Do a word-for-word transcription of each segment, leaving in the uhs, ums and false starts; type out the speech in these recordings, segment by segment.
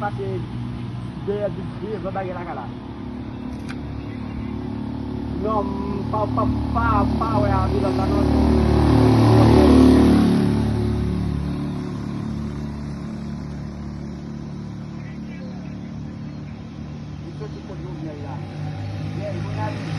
Pase dèyè, devan bagay la ka la. Non, m pa, pa, pa, pa wè anbilans la, non. Li soti kot Jovenel la. Lè jounalis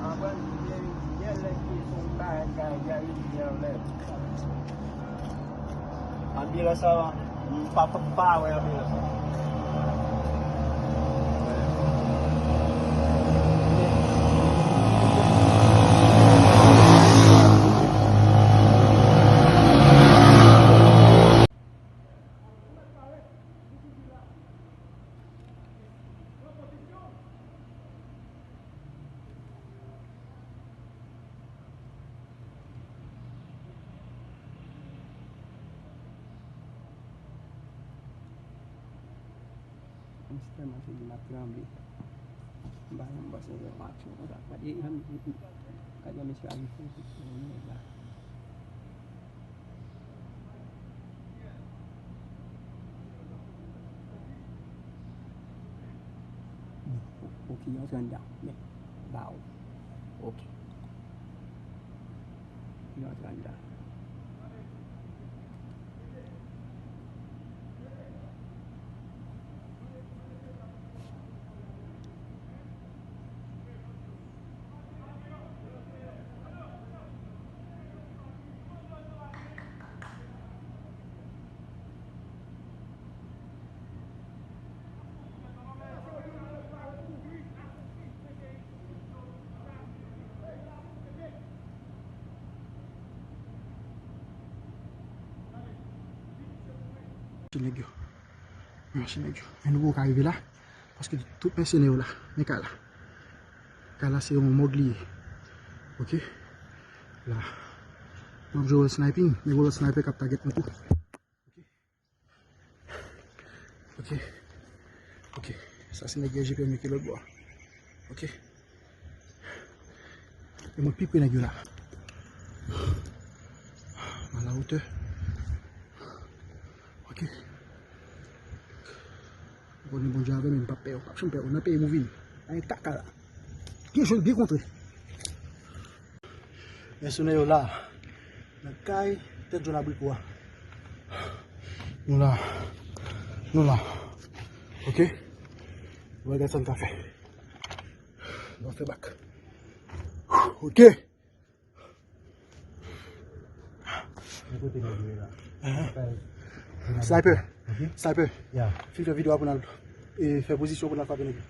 Anpral gen, gen lè ki son bagay ka gade li anlè. Anbilans sa, m pa, pa, pa wè anbilans sa. Mwen tèlman te di m ap tranble. M pa janm panse se yon aksyon konsa. Gade jan, gade jan mesye a rive fè tout moun nèg la. Bon, o-, oke, yo antre anndan. Men, ba w. Oke. Yo antre anndan. Ti nèg yo. Mache nèg yo. Men nou poko ka rive la. Paske tout mèsenè yo la. Men kay la. Kay la se yon mòg li ye. Oke. La. M ap jwe wòl sniping. Men gen lòt sniper k ap target nou tou. Oke. Oke. Oke. Sa se nèg yo G P M yo ki lòt bò a. Oke. E mwen pi pre nèg yo la. M a la wotè. Oke. Ou konnen Bondye avè m, m p ap pè, ou p ap janm pè, ou nan peyi m ou vin. Pa gen kaka la. Byen jwe, byen kontre. Mèsenè yo la. Nan kay, tèt jòn abriko a. Nou la. Nou la. Oke? Nou va gade sa n ka fè. Nou va fè bak. Oke. Sniper. Sniper. Fin fè videyo a pou n al, e, fè pozisyon pou n al frape nèg yo.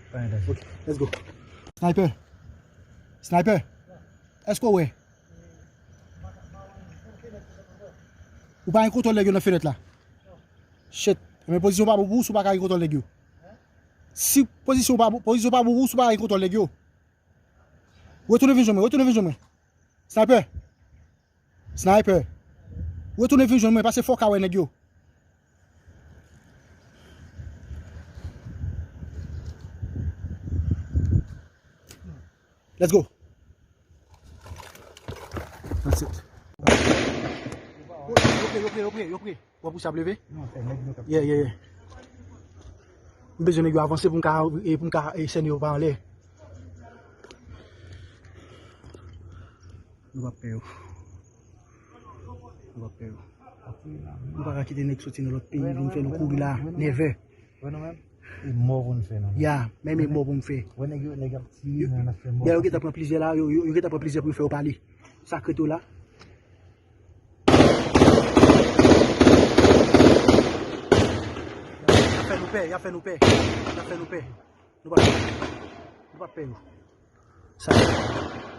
Ok, let's go. Sniper. Sniper. Èske w wè? Ou pa gen kontwòl nèg yo nan fenèt la? Shit. Men pozisyon pa bon pou ou si w pa ka gen kontwòl nèg yo. Si pozisyon pa bon, pozisyon pa bon pou ou si w pa ka gen kontwòl nèg yo. Retounen vin jwenn mwen, retounen vin jwenn mwen. Sniper. Sniper. Retounen vin jwenn mwen, paske fò w ka wè nèg yo. Let's go. That's it. Yo pre, yo pre, yo pre, yo pre. W ap pouse ap leve? Non, se nèg nou k ap... Yeah, yeah, yeah. M bezwen nèg yo avanse pou m ka, e, pou m ka, e, sène yo pa anlè. Nou p ap pè yo. Nou p ap pè yo. Nou pa ka kite nèg soti nan lòt peyi vin fè nou kouri la. Never. Wè nou menm? E mò pou n fè, non. Ya, menm e mò pou m fè. Wè nèg yo, nèg ap tiye, men n ap fè mò. Dèyè yo gentan pran plizyè la, yo, yo, yo gentan pran plizyè pou yo fè yo pale. Sa k ret yo la. Y ap fè nou pè, y ap fè nou pè. Y ap fè nou pè. Nou p ap, nou p ap pè yo. Sa.